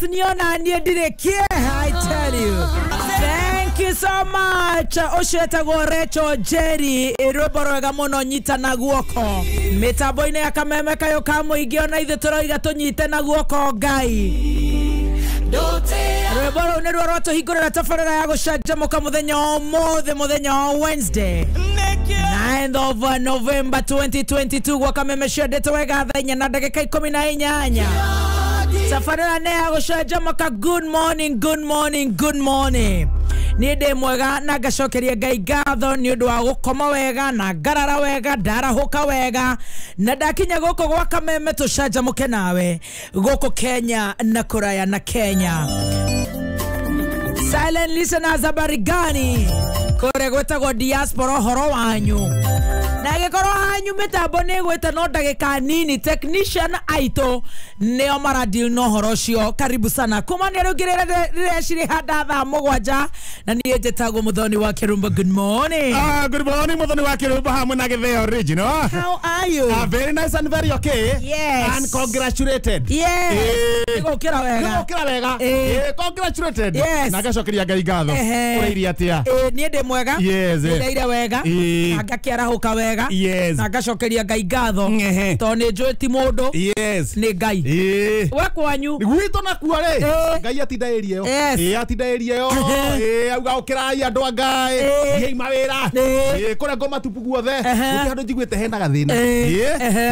Yes, niona niĩ ndirĩ kĩeha, I tell you. Thank you so much. Ũcio etagwo Rachel Jerry, rwĩmbo rwega mũno, nyita na guoko. Mĩtambo-inĩ ya kameme kayũ ka mũingĩ, ona ithuĩ tũroiga tũnyite na guoko Ngai. Rwĩmbo rũu nĩruo rwatũhingũrĩra tabarĩra ya gũcanjamũka mũthenya wa ũmũthĩ, mũthenya wa Wednesday 9th of November 2022, gwa kameme ciendete wega thaa inya na ndagĩka 18. Tabarĩra nĩ ya gũcanjamũka. Good morning, good morning, good morning. Niĩ ndĩ mwega na ngacokeria Ngai ngatho nĩ ũndũ wa gũkoma wega na ngarara wega, ndarahũka wega na ndakinya gũkũ gwa kameme tũcanjamũke nawe gũkũ Kenya na kũraya na Kenya. Silent listeners, habari gani? Kũrĩa gwĩtagwo diaspora, ũhoro wanyu? Na gĩkorwo hanyu mĩtambo nĩ ĩgwĩte no ndagĩka nini, technician aitũ nĩo maradeal na ũhoro ũcio. Karibu sana kuma nĩ rĩu rĩrĩa cirĩ handa thaa 7, na niĩ njĩtagwo Mũthoni wa Kĩrumba. Good morning. Ah, good morning, Muthoni wa Kirumba hamwe na Githeo Original. How are you? Ah, very nice and very okay. Yes. And congratulated. Yes. Nĩgũkĩra wega. Nĩgũkĩra wega. Congratulated. Yes. Na ngacokeria Ngai ngatho. Ũrairie atĩa? Niĩ ndĩ mwega. Yes. Ndĩraire wega. Na ngakĩarahũka wega. Yes. Na ngacokeria Ngai ngatho. Ehe. Tondũ nĩ njũĩ ti mũndũ. Yes. Nĩ Ngai. We kwanyu? Gwitũ nakuo rĩ, Ngai atinda ĩrie ĩyo. Yes. Atinda ĩrie ĩyo. Auga ũkĩrai andũ a Ngai. Thiĩi mawĩra. Kũrĩa ngoma tupu guothe. Gũtirĩ handũ njiguĩte hena gathĩna.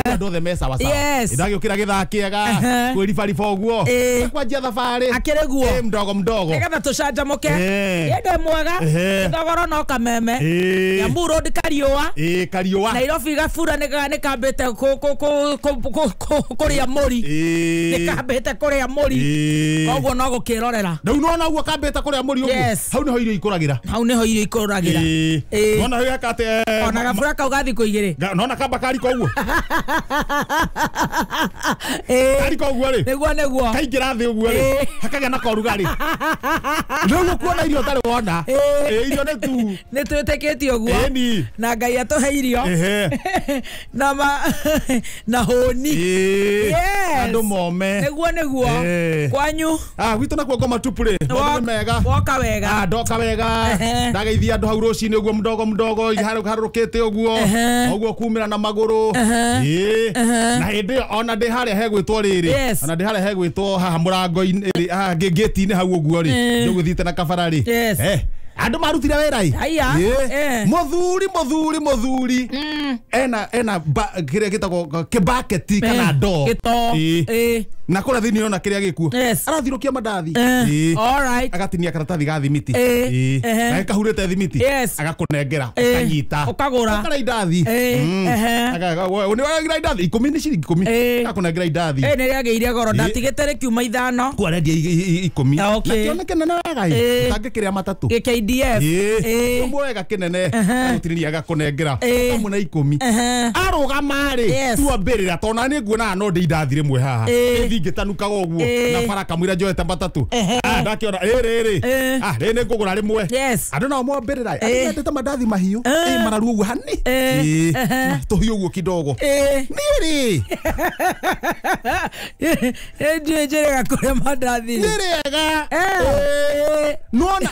Andũ othe me sawa sawa. Yes. Ndagĩũkĩra gĩthaa kĩega. Kwĩribariba ũguo. Kwanjia thabarĩ. Akĩrĩ guo. Mdogo mdogo. Nĩgetha tũcanjamũke. Niĩ ndĩ mwega. Thogoro no kameme. Kiambu Road kariũa. Kariũa. Nairobi gabura nĩ kambĩte kũrĩa mũri. Nĩ kambĩte kũrĩa mũri. Koguo no gũkĩrorera. Rĩu nona ũguo kambĩte kũrĩa mũri ũguo. Yes. Hau nĩho irio ikũragĩra. Hau nĩho irio ikũragĩra. Nona hau hekate. Ona gabura kau ga thikũ igĩrĩ. Nona kamba kariko ũguo. Kariko ũguo rĩ. Nĩguo nĩguo. Kaingĩra thĩ ũguo rĩ. Hakagĩa na korugarĩ. Rĩu ũkuona irio ũtarĩ wona. Irio nĩ tu. Nĩ twĩtĩkĩtie ũguo. Ĩni. Na Ngai atũhe irio. Na ma na hũni. Yes. Andũ mome. Nĩguo nĩguo. Kwanyu? Ah, gwitũ nakuo ngoma tupu rĩ. Maũndũ nĩ mega. Woka wega. Ah, ndoka wega. Ndageithia andũ hau rũcinĩ ũguo mdogo mdogo harũkĩte ũguo. Ũguo kumĩra na magũrũ. Na hĩndĩ ĩyo ona ndĩ harĩa hegwĩtwo rĩrĩ. Yes. Ona ndĩ harĩa hegwĩtwo haha mũrango-inĩ, haha gate-inĩ hau ũguo rĩ. Ndĩgũthiĩte na kabara rĩ. Yes. Andũ marutire wĩra ĩ. Aya. Mũthuri mũthuri mũthuri. Ena kĩrĩa gĩtagwo kĩbaketi kana ndoo. Gĩtoo. Na kũrĩa thĩinĩ ona kĩrĩa gĩkuo. Yes. Arathirũkia mandathi. All right. Agatinia karatathi ga thimiti. Na gĩkahurĩte thimiti. Yes. Agakũnengera. Ũkanyita. Ũkagũra. Ũkara indathi. Nĩ wagĩra indathi 10 nĩ ciringi 10. Agakũnengera indathi. Nĩ rĩagĩire goro ndatigĩte rĩkiuma 5. Kuo arendia 10. Ah, okay. Na kĩone kĩnene wega ĩ. Ũtangĩkĩrĩa matatũ. KDF. Ũmwe wega kĩnene. Agũtinĩria agakũnengera. Hamwe na 10. Arũgama rĩ. Yes. Tuambĩrĩra tondũ na nĩ nguonaga no ndĩ indathi rĩmwe haha. Ngĩtanukaga ũguo na bara kamũira njoete matatũ. Ndakĩona rĩrĩ. Rĩrĩ nĩ ngũgũra rĩmwe. Yes. Andũ nao mombĩrĩra. Andũ mendete mandathi mahiũ. Mararu ũguo hani. Tũhiũ ũguo kidogo. Niĩ rĩ. Ndiũĩ njĩrĩga kũrĩa mandathi. Nĩ rĩega. Nĩwona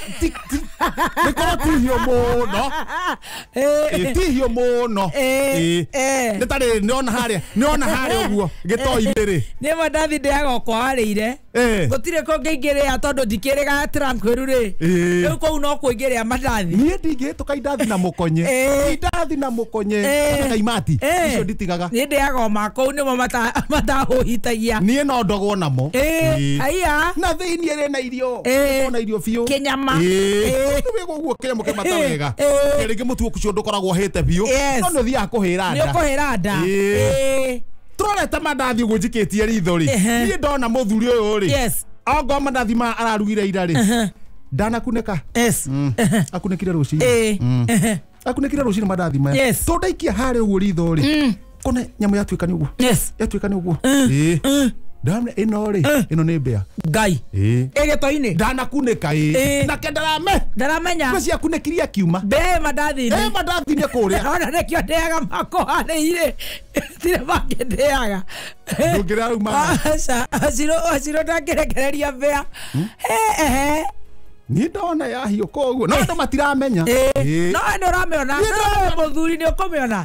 nĩkorwo ti hiũ mũno. Ti hiũ mũno. Nĩ tarĩ nĩona harĩa nĩona harĩa ũguo gĩtoi-inĩ rĩ. Nĩ mandathi ndĩaga okwa warĩire. Gũtirĩ kũngĩ ingĩrĩa tondũ ndikĩrĩga Tranquil rĩ. Rĩu kũu no kuo ingĩrĩa mandathi. Niĩ ndingĩhĩtũka indathi na mũkonye. Indathi na mũkonye. Kana kaimati. Icio nditigaga. Niĩ ndĩaga o ma kũu nĩmo matahũhitagia. Niĩ no ndogwo namo. Aya. Na thĩinĩ rĩ na irio. Na irio biũ. Kĩnyama. Nĩ ũguo kĩnyamũ kĩmata wega. Rĩngĩ mũtu ũcio ndũkoragwo ũhĩte biũ. No nĩ ũthiaga kũhĩra nda. Nĩ ũkũhĩra nda. Tũrorete mandathi ũguo njikĩtie ritho rĩ. Niĩ ndona mũthuri ũyũ rĩ. Yes. Ongo mandathi ma ararugire ira rĩ. Ndanakunĩka. Yes. Akunĩkire rũcinĩ. Akunĩkire rũcinĩ mandathi maya. Yes. Tondũ ndaikia harĩa ũguo ritho rĩ. Kona nyamũ yatuĩka nĩ ũguo. Yes. Yatuĩka nĩ ũguo. Ndamenya ĩno rĩ ĩno nĩ mbĩa Ngai ĩgĩto-inĩ ndanakunĩka ĩ nake ndaramenya ngwe ciakunĩkirie akiuma mbĩa ĩ mandathi-inĩ ĩ mandathi-inĩ kũrĩa ona nĩkĩo ndĩaga makũharĩire tirĩ mangĩ ndĩaga ndũngĩrĩa rĩu aca aciro ndangĩrekereria mbĩa ehe niĩ ndona yahiũka ũguo no andũ matiramenya no nĩ ũramĩona mũthuri nĩ ũkũmĩona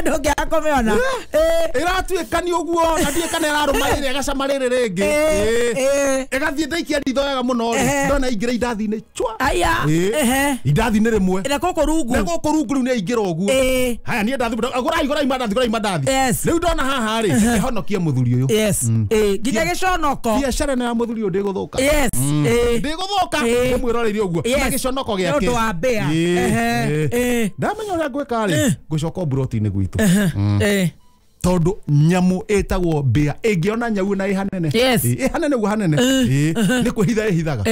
ndũngĩaga kũmĩona ĩratuĩka nĩ ũguo na ndiĩ kana ĩrarũma rĩrĩ ĩgacama rĩrĩ rĩngĩ ĩgathiĩ ndaikia ritho wega mũno rĩ ndona ingĩra indathi-inĩ chwa aya indathi-inĩ rĩmwe na gũkũ rungu na gũkũ rungu rĩu nĩ aingĩra ũguo haya niĩ ndathi gũrai gũrai mandathi gũrai mandathi rĩu ndona haha rĩ ĩhonokie mũthuri ũyũ nginya gĩconoko biacara ĩno ya mũthuri ũyũ ndĩgũthũka ndĩgũthũka ndĩmwĩroreire ũguo na gĩconoko gĩake nĩ ũndũ wa mbĩa ndamenya ũrĩa ngwĩka rĩ ngũcoka mburoti-inĩ gwitũ tondũ nyamũ ĩtagwo mbĩa ĩngĩona nyau na ĩhanene ĩhanene ũguo hanene nĩ kwĩhitha ĩhithaga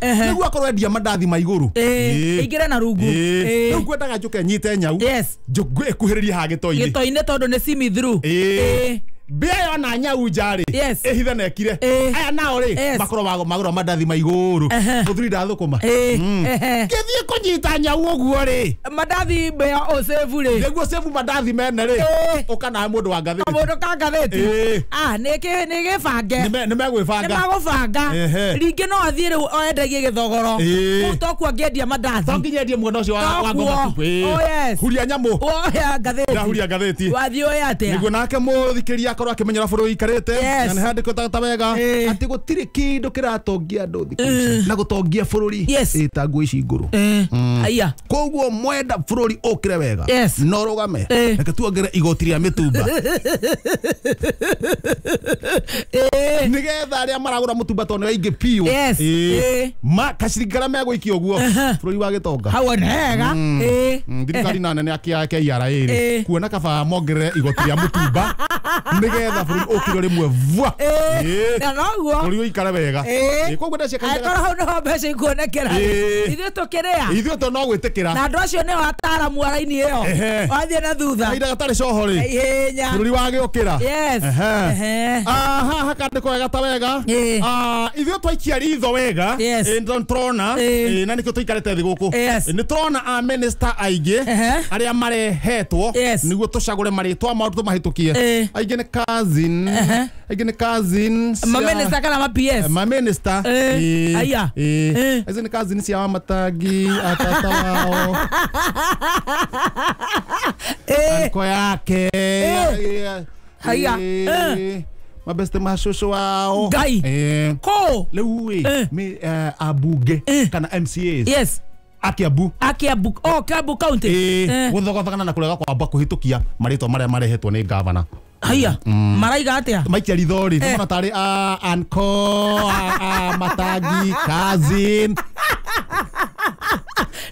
nĩguo akorwo endia mandathi ma igũrũ ĩingĩre na rungu rĩu ngwendaga njũke nyite nyau ĩkuhĩrĩrie haha gĩto-inĩ gĩto-inĩ tondũ nĩ see me through mbĩa yona nyau nja rĩ ĩhithe na ĩkire aya nao rĩ makorwo magũra mandathi ma igũrũ mũthuri ndathũkũma ngĩthiĩ kũnyita nyau ũguo rĩ mandathi mbĩa ũcĩbu rĩ nĩguo cĩbu mandathi mene rĩ ũka nawe mũndũ wa ngathĩti mũndũ ka ngathĩti nĩ gĩbange nĩ megwĩbanga nĩ magũbanga rĩngĩ no athiĩ rĩu endagie gĩthogoro kũu tokuo angĩendia mandathi to nginya endie mwena ũcio wa ngoma tupu huria nyamũ oya ngathĩti ndahuria ngathĩti wathiĩ ũye atĩa nĩguo nake mũthikĩria akorwo akĩmenyera bũrũri ikarĩte na nĩ handĩkwo ta wega atĩ gũtirĩ kĩndũ kĩratongia andũ thikũ ici na gũtongia bũrũri ĩta nguo ici ngũrũ aya koguo mwenda bũrũri ũkĩre wega no rũgame reke tuongerere igoti rĩa mĩtumba nĩgetha arĩa maragũra mũtumba tondũ nĩ aingĩ piũ kaciringi karĩa megũikia ũguo bũrũri wa gĩtonga hau nĩ hega thirikari na nene a KRA rĩ kuona kaba mongerere igoti rĩa mũtumba nĩgetha bũrũri ũkĩre rĩmwe vua na noguo bũrũri ũikare wega koguo ndacia angĩkorwo hau nĩho mbeca ikuonekera ithuĩ tũkĩrĩa ithuĩ to no gwĩtĩkĩra na andũ acio nĩo ataaramu a raini ĩyo wathiĩ na thutha kahinda gatarĩ coho rĩ ihenya bũrũri wagĩũkĩra haha hakandĩkwo wega ta wega ithuĩ twaikia ritho wega tũrona na nĩkĩo tũikarĩte thĩ gũkũ nĩ tũrona a minister aingĩ arĩa marehetwo nĩguo tũcagũre marĩtwa mao tũmahĩtũkie aingĩ nĩ cousin aingĩ nĩ cousin ma minister kana ma PS ma minister aya acio nĩ cousin cia Wamatangi atata wao anko yake haya mabeste ma cũcũ wao Ngai kũ rĩu ĩ ambunge kana MCAs yes Akiambu Akiambu oh Kiambu county gũthogothagana na kũrega kwamba kũhĩtũkia marĩtwa marĩa marehetwo nĩ gavana haya maraiga atĩa maikia ritho rĩ nĩmona tarĩ anko Matangi cousin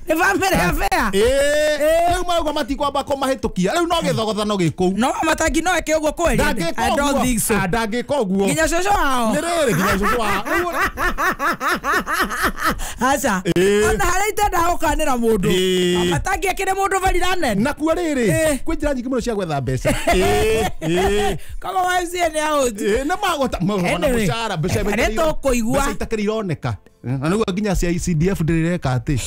nĩ bamĩrĩ ya fair rĩu marauga matikwamba kũmahĩtũkia rĩu no gĩthogothano gĩ kũu no Matangi no eke ũguo kweli I don't think so ndangĩka ũguo nginya cũcũ wao nĩ rĩrĩ nginya cũcũ wao aca ona harĩa itendaga gũkanĩra mũndũ Matangi akĩrĩ mũndũ barira nene na kuo rĩrĩ kwĩ njĩra nyingĩ mũno cia gwetha mbeca koguo MCA nĩ out nĩ magota mũcara mbeca nĩ tũkũigua mbeca itakĩrĩ ironeka na nĩguo nginya cia CDF ndĩrĩreka atĩ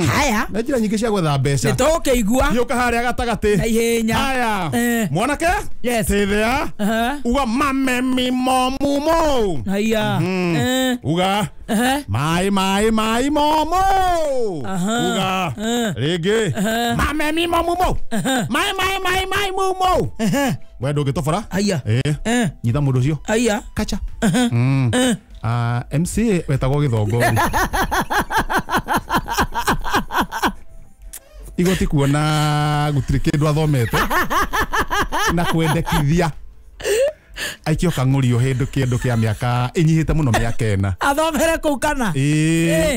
haya na njĩra nyingĩ cia gwetha mbeca nĩ tũgũkĩigua gĩũka harĩa gatagatĩ na ihenya haya mwanake Yes. tĩthĩa uga mamemi momumo haya uga mai mai mai momo uga rĩngĩ mamemi momumo mai mai mai mai mumo we ndũngĩtobora haya nyita mũndũ ũcio haya kacha MCA wetagwo Gĩthongori igoti kuona gũtirĩ kĩndũ athomete na kwendekithia aikio kang'ũrio hĩndũ kĩndũ kĩa mĩaka ĩnyihĩte mũno mĩaka ĩna athomere kũu kana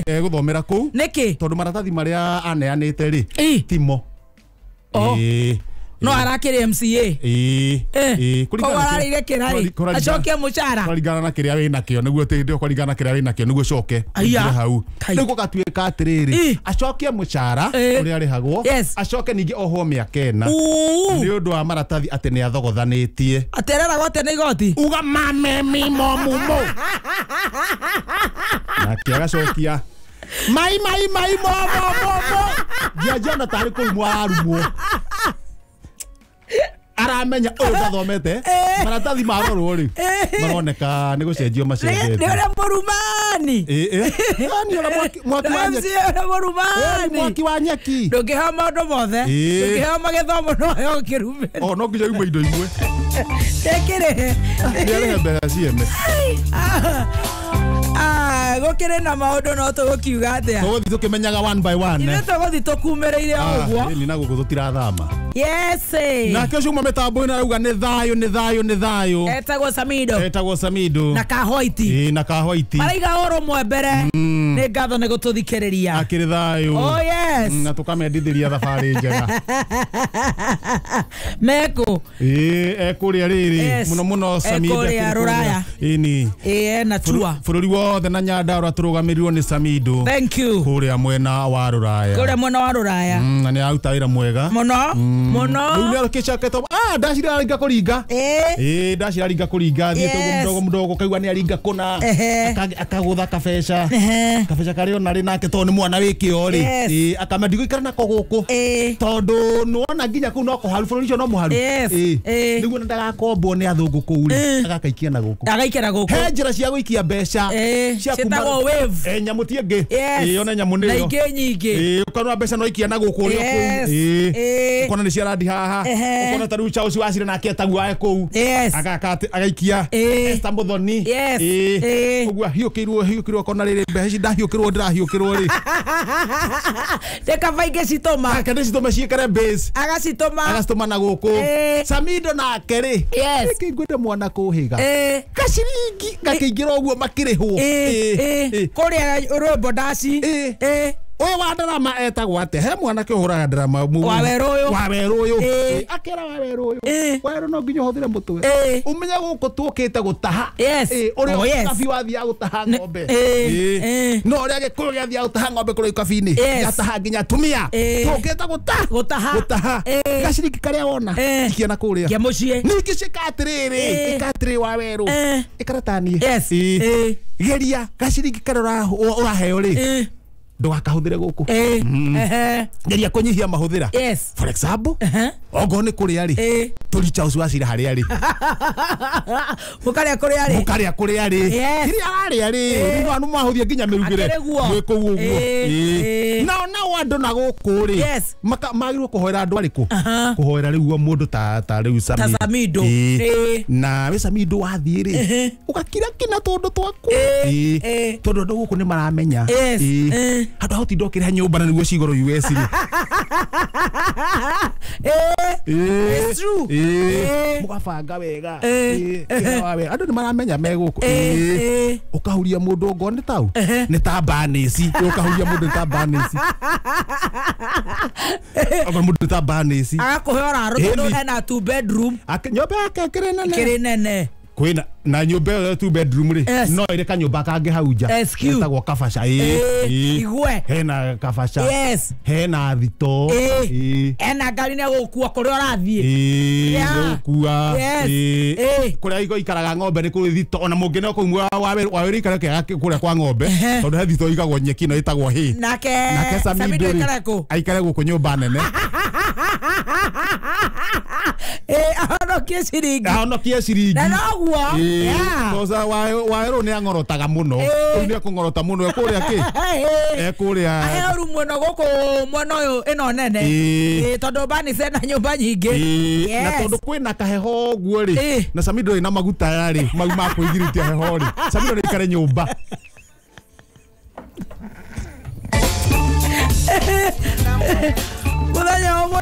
egũthomera kũu nĩkĩ tondũ maratathi marĩa aneanĩte rĩ timo No arakĩrĩ MCA. Ĩĩ, Koguo ararĩire kĩrarĩ acokie mũcara kũringana na kĩrĩa wĩnakĩo nĩguo tĩndĩ kũringana na kĩrĩa wĩnakĩo nĩguo coke Aya. ũingĩre hau Kai. rĩu gũgatuĩka atĩrĩrĩ Ĩ. acokie mũcara Ĩ. ũrĩa arĩhagwo Yes. acoke ningĩ ohwo mĩaka ĩna Uu. nĩ ũndũ wa maratathi atĩ nĩ athogothanĩtie Atereragwo atĩa nĩ igoti uga mamemimomumo nake agacokia mai mai mai mo mo mo mo ngianjiona tarĩ kũrumwo ararumwo aramenya ũyũ ndathomete maratathi marorwo rĩ maroneka nĩ gũcenjio nĩ macenjetie ũrĩa mũrumani Ĩ, ĩ. Ni ũrĩa mwaki wa nyeki MC ũrĩa Ĩ, mũrumani mwaki wa nyeki ndũngĩheo maũndũ mothe Ĩ. ndũngĩheo magĩthomo no heo kĩrume o no nginya ume indo imwe ndĩkĩrĩhe nĩ arĩhe mbeca ciene gũkĩrĩ na maũndũ no tũgũkiuga atĩa tũgũthiĩ tũkĩmenyaga one by one ithuĩ tũgũthiĩ tũkumĩrĩire o ũguo ni na gũkũ tũtirathama yes nake ũcio uma mĩtambo-inĩ arauga nĩ thayũ nĩ thayũ nĩ thayũ etagwo Samido etagwo Samido na Kahwaiti Ĩ, na Kahwaiti maraiga ũrũmwe mbere nĩ ngatho nĩ gũtũthikĩrĩria akĩrĩ thayũ oh yes na tũkamendithĩria thabarĩ njega mekũ ĩ ekũrĩa rĩrĩ Yes. mũno mũno Samido Ekũrĩa akĩrĩ Rũraya. ĩni ĩ ena tua bũrũri wothe na Nyandarũa tũrũgamĩrĩirwo nĩ Samido thank you kũrĩa mwena wa Rũraya kũrĩa mwena wa Rũraya Na nĩ aruta wĩra mwega mũno mũno rĩu nĩ akĩcokete ndaciraringa kũringa ĩ ĩ ndaciraringa kũringa thiĩte ũguo Yes. mdogo mdogo kaigua nĩ aringa kũna Ehe. Akagũtha kabeca Ehe. kabeca karĩa ona rĩ nake tondũ nĩ mwana wĩ kĩo rĩ Yes. Ĩ, akama ndigũikara nako gũkũ Ĩ. tondũ nĩwona nginya kũu no kũharu bũrũri ũcio no mũharu Yes. Ĩ. Ĩ. Nĩguo na ndagakombwo nĩ athũngũ kũu rĩ Ĩ. agakaikia na gũkũ agaikara gũkũ he njĩra cia gũikia mbeca Ĩ, cia kuma- ciĩtagwo wave. Ĩ, nyamũ ti ĩngĩ Yes. Ĩ, ona nyamũ na nĩyo ingĩ nyingĩ Ĩ, ũkona mbeca no ikia na gũkũ ũrĩa Yes. kũu Ĩ. Ĩ. Ũkona nĩ ciarandi haha Ehe. ũkona ta rĩu Charles Wachira nake etagwo ae kũu Yes. agaka atĩ agaikia Ĩ. Esther Muthoni Yes. Ĩ. Ĩ. ũguo ahiũkĩirwo hiũkĩirwo ũkona rĩrĩ mbeca ici ndahiũkĩrwo ndĩrahiũkĩrwo rĩ nĩ kaba ingĩcitũma ake nĩ citũme ciĩkĩre base agacitũma agacitũma na gũkũ Ĩ. Samido nake rĩ Yes. Rĩngĩ ngwenda mwana kũhĩga Ĩ. gaciringi gakĩingĩra ũguo makĩrĩhwo Ĩ, Ĩ. ĩ. Ĩ. Kũrĩa rwĩmbo ndaci Ĩ. Ĩ. Ũyũ wa ndarama etagwo atĩa he mwanake ũhũraga ndarama Wa werũ ũyũ. wa werũ ũyũ Ĩ. Ĩ, akera wa werũ ũyũ Ĩ. werũ no nginya ũhũthĩre mũtwe Ĩ. ũmenye gũkũ tũkĩte gũtaha Yes. Ĩ, ũrĩa Oh, yes. kabi wathiaga gũtaha ng'ombe Ĩ. Ĩ. Ĩ. no ũrĩa gĩkũyũ gĩathiaga gũtaha ng'ombe kũrĩa ikabi-inĩ Yes. gĩataha nginya atumia Ĩ. tũkĩte gũtaha Gũtaha. gũtaha Ĩ. gaciringi karĩa wona Ĩ. ikia na kũrĩa Kia mũciĩ ningĩ cĩka atĩrĩrĩ Ĩ. ĩka atĩrĩ wa werũ Ĩ. ĩkara taniĩ Yes. Ĩ. Ĩ. geria gaciringi karĩa ũraheo rĩ Ĩ. ndũgakahũthĩre gũkũ Ĩ. Ehe. geria kũnyihia mahũthĩra Yes. for example Ehe. ongorwo nĩ kũrĩa rĩ Ĩ. tũri Charles Wachira harĩa rĩ Mũkarĩa kũrĩa rĩ mũkarĩa kũrĩa rĩ Yes. kĩrĩa ararĩa rĩ Ĩ. rĩu nĩ mwahũthia nginya mĩrugĩre Akĩrĩ guo. mwĩ kũu ũguo Ĩ. Ĩ. Ĩ. nao nao andũ na gũkũ rĩ Yes. magĩrĩirwo kũhoera andũ arĩkũ Aha. kũhoera rĩu mũndũ ta ta rĩu Ta Samido. Ĩ. Ĩ. na wĩ Samido wathiĩ rĩ Ehe. ũgakira kina tũndũ twaku Ĩ. Ĩ. Ĩ. tondũ andũ gũkũ nĩ maramenya Yes. Ĩ. Ĩ. handũ ha gũtinda ũkĩrĩha nyũmba na nĩguo cigoro US rĩ Ĩ. It's true. Ĩ. mũgabanga wega Ĩ. Ĩ, kĩra wa wega. Andũ nĩ maramenya me gũkũ Ĩ. Ĩ. Ĩ. ũkahuria mũndũ ngoo nĩ tau Ehe. nĩ ta banĩci ũkahuria mũndũ nĩ ta banĩci okorwo mũndũ nĩ ta banĩci Agakũhe ũrarũ Ĩni. tondũ ena two bedroom Nyũmba yake ĩkĩrĩ nene kĩrĩ nene kwĩna na nyũmba ĩyo ya two bedroom rĩ Yes. no ĩrĩ kanyũmba kangĩ hau nja SQ. getagwo kabaca ĩ Ĩ, ĩ. igwe. hena kabaca Yes. hena thito Ĩ. ĩ Ena ngari nĩ egũgũkua kũrĩa ũrathiĩ ĩ Yeah. nĩgũkua Yes. ĩ Ĩ. kũrĩa ikaraga ng'ombe nĩ kũrĩ thito ona mũngĩneo kũu wa werũ ikare kĩaga kũrĩa kwa ng'ombe Ehe. tondũ he thito igagwo nyeki ĩno ĩtagwo hay nake nake Samido Samido rĩ aikare kũ aikare gũkũ nyũmba nene Ĩ, ahonokie ciringi ahonokie ciringi na noguo Ĩ, Yeah. toca wawerũ nĩ ang'orotaga mũno Ĩ. rĩu nĩ ekũng'orota mũno ekũrĩa kĩ Ĩ. ekũrĩa aheo rumu ĩno gũkũ mwena ũyũ ĩno nene Ĩ. Ĩ, tondũ Bernice ena nyũmba nyingĩ Ĩ, na Yes. tondũ kwĩna kaheho ũguo rĩ Ĩ. na Samido ĩna maguta ya rĩ mau ma kwĩgirĩtia heho rĩ Samido nĩ aikare nyũmba Mũthenya ũmwe